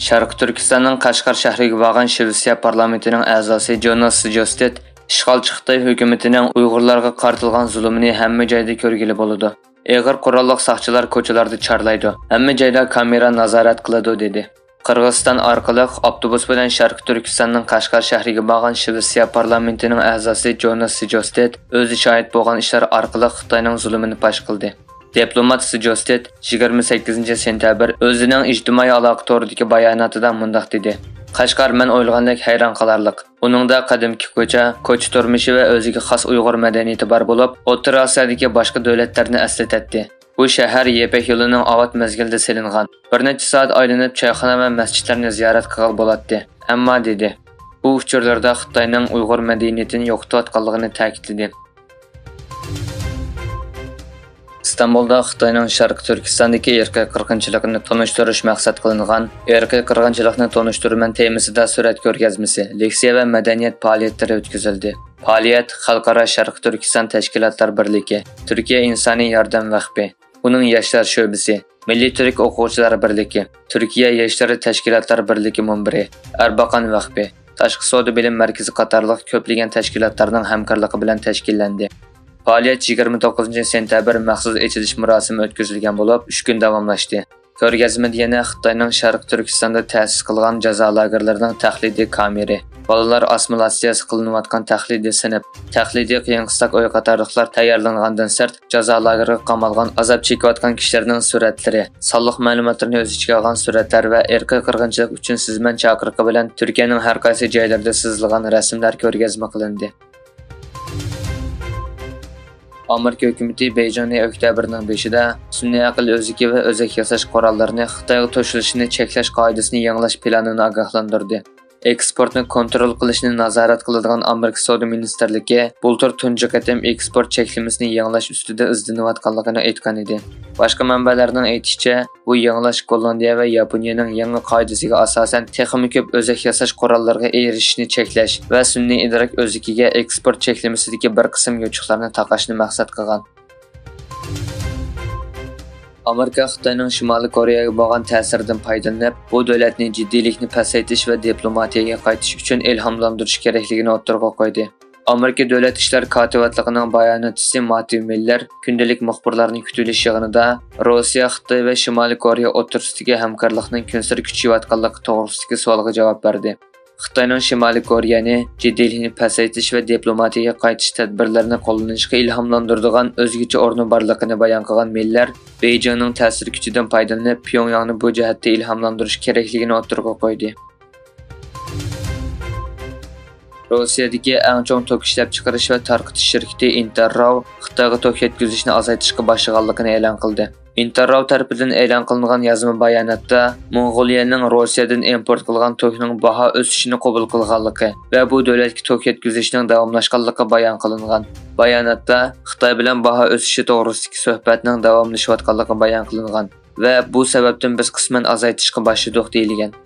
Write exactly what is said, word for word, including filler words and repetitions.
شەرقىي تۈركىستاننىڭ قەشقەر شەھىرىگە بارغان شىۋېتسىيە پارلامېنتىنىڭ ئەزاسى جوناس سىجوستېت ئىشغالچى خىتاي ھۆكۈمىتىنىڭ ئۇيغۇرلارغا قارىتىلغان زۇلۇمىنى ھەممە جايدا كۆرگىلى بولىدۇ. ئېغىر قوراللىق ساقچىلار كوچىلاردا چارلايدۇ، ھەممە جايدا كامېرا نازارەت قىلىدۇ، دېدى. قىرغىزىستان ئارقىلىق ئاپتوبۇس بىلەن شەرقىي تۈركىستاننىڭ قەشقەر شەھىرىگە بارغان شىۋېتسىيە پارلامېنتىنىڭ ئەزاسى جوناس سىجوستېت ئۆزى شاھىت بولغان ئىشلار ئارقىلىق خىتاينىڭ زۇلۇمىنى پاش قىلدى. دىپلومات سىجوستېت يىگىرمە سەككىزىنچى سېنتەبىر ئۆزىنىڭ ئىجتىمائىي ئالاقە تورىدىكى باياناتىدا مۇنداق دېدى: «قەشقەر مەن ئويلىغاندەك ھەيران قالارلىق. ئۇنىڭدا قەدىمكى كوچا، كوچا تۇرمۇشى ۋە ئۆزىگە خاس ئۇيغۇر مەدەنىيىتى بار بولۇپ، ئوتتۇرا ئاسىيادىكى باشقا دۆلەتلەرنى ئەسلىتەتتى. بۇ شەھەر يىپەك يولىنىڭ ئاۋات مەزگىلىدە سېلىنغان. بىر نەچچە سائەت ئايلىنىپ چايخانا ۋە مەسچىتلەرنى زىيارەت قىلغىلى بولاتتى.» ئەمما دېدى، بۇ ئۇچۇرلاردا خىتاينىڭ ئۇيغۇر مەدەنىيىتىنى يوقىتىۋاتقانلىقىنى تەكىتلىدى. ئىستانبۇلدا خىتاينىڭ شەرقىي تۈركىستاندىكى ئىرقىي قىرغىنچىلىقىنى تونۇشتۇرۇش مەقسەت قىلىنغان ئىرقىي قىرغىنچىلىقنى تونۇشتۇرىمەن تېمىسىدا سۈرەت كۆرگەزمىسى، لېكسىيە ۋە مەدەنىيەت پائالىيەتلىرى ئۆتكۈزۈلدى. پائالىيەت خەلقئارا شەرقىي تۈركىستان تەشكىلاتلار بىرلىكى، تۈركىيە ئىنسانىي ياردەم ۋەقپى، ئۇنىڭ ياشلار شۆبىسى، مىللىي تۈرك ئوقۇغۇچىلار بىرلىكى، تۈركىيە ياشلىرى تەشكىلاتلار بىرلىكى مۇنبىرى، ئەرباقان ۋەقپى، تاشقى سودا بىلىم مەركىزى قاتارلىق كۆپلىگەن تەشكىلاتلارنىڭ ھەمكارلىقى بىلەن تەشكىللەندى. پائالىيەت يىگىرمە توققۇزىنچى سېنتەبىر مەخسۇس ئېچىلىش مۇراسىمى ئۆتكۈزۈلگەن بولۇپ، ئۈچ كۈن داۋاملاشتى. كۆرگەزمىدە يەنە خىتاينىڭ شەرقىي تۈركىستاندا تەسىس قىلغان جازا لاگېرلىرىنىڭ تەقلىدىي كامېرى، بالىلار ئاسسىمىلاتسىيەسى قىلىنىۋاتقان تەقلىدىي سىنىپ، تەقلىدىي قىيىن قىستاق ئۆي قاتارلىقلار تەييارلانغاندىن سىرت، جازا لاگېرىغا قامالغان، ئازاب چېكىۋاتقان كىشىلەرنىڭ سۈرەتلىرى، سانلىق مەلۇماتلىرىنى ئۆز ئىچىگە ئالغان سۈرەتلەر ۋە ئىرقىي قىرغىنچىلىق ئۈچۈن سىزمەن چاقىرىقى بىلەن تۈركىيەنىڭ ھەر قايسى جايلىرىدا سىزىلغان رەسىملەر كۆرگەزمە قىلىندى. ئامېرىكا ھۆكۈمىتى بېيجىڭنى ئۆكتەبىرنىڭ بېشىدا سۈنئىي ئەقىل ئۆزىكى ۋە ئۆزەك ياساش قوراللىرىنى خىتايغا توشۇلۇشىنى چەكلەش قائىدىسىنى يېڭىلاش پىلانىنى ئاگاھلاندۇردى. ئېكسپورتنى كونترول قىلىشنى نازارەت قىلىدىغان ئامېرىكا سودا مىنىستىرلىكى بۇلتۇر تۇنجى قېتىم ئېكسپورت چەكلىمىسىنى يېڭىلاش ئۈستىدە ئىزدىنىۋاتقانلىقىنى ئېيتقان ئىدى. باشقا مەنبەلەرنىڭ ئېيتىشىچە، بۇ يېڭىلاش گوللاندىيە ۋە ياپونىيەنىڭ يېڭى قائىدىسىگە ئاساسەن تېخىمۇ كۆپ ئۆزەك ياساش قوراللىرىغا ئېرىشىشنى چەكلەش ۋە سۈنئىي ئىدراك ئۆزىكىگە ئېكسپورت چەكلىمىسىدىكى بىر قىسىم يوچۇقلارنى تاقاشنى مەقسەت قىلغان. ئامېرىكا خىتاينىڭ شىمالىي كورېيەگە بولغان تەسىرىدىن پايدىلىنىپ، بۇ دۆلەتنى جىددىيلىكنى پەسەيتىش ۋە دىپلوماتىيەگە قايتىش ئۈچۈن ئىلھاملاندۇرۇش كېرەكلىكىنى ئوتتۇرىغا قويدى. ئامېرىكا دۆلەت ئىشلار كاتىۋاتلىقىنىڭ باياناتچىسى ماتيۇ مىللېر كۈندىلىك مۇخبىرلارنى كۈتۈۋېلىش يىغىنىدا روسىيە، خىتاي ۋە شىمالىي كورېيە ئوتتۇرىسىدىكى ھەمكارلىقنىڭ كۈنسېرى كۈچىيىۋاتقانلىقى توغرىسىدىكى سوئالغا جاۋاب بەردى. خىتاينىڭ شىمالىي كورېيەنى جىددىيلىكنى پەسەيتىش ۋە دىپلوماتىيەگە قايتىش تەدبىرلىرىنى قوللىنىشقا ئىلھاملاندۇرىدىغان ئۆزگىچە ئورنى بارلىقىنى بايان قىلغان مىللېر، بېيجىڭنىڭ تەسىر كۈچىدىن پايدىلىنىپ، پيۇڭياڭنى بۇ جەھەتتە ئىلھاملاندۇرۇش كېرەكلىكىنى ئوتتۇرىغا قويدى. روسىيەدىكى ئەڭ چوڭ توك ئىشلەپچىقىرىش ۋە تارقىتىش شىركىتى ئىنتېرراۋ خىتايغا توك يەتكۈزۈشنى ئازايتىشقا باشلىغانلىقىنى ئېلان قىلدى. ئىنتېرراۋ تەرىپىدىن ئېلان قىلىنغان يازما باياناتتا موڭغۇلىيەنىڭ روسىيەدىن ئىمپورت قىلغان توكنىڭ باھا ئۆسۈشىنى قوبۇل قىلغانلىقى ۋە بۇ دۆلەتكە توك يەتكۈزۈشنىڭ داۋاملاشقانلىقى بايان قىلىنغان. باياناتتا خىتاي بىلەن باھا ئۆسۈشى توغرىسىدىكى سۆھبەتنىڭ داۋاملىشىۋاتقانلىقى بايان قىلىنغان. ۋە بۇ سەۋەبتىن بىز قىسمەن ئازايتىشقا باشلىدۇق، دېيىلگەن.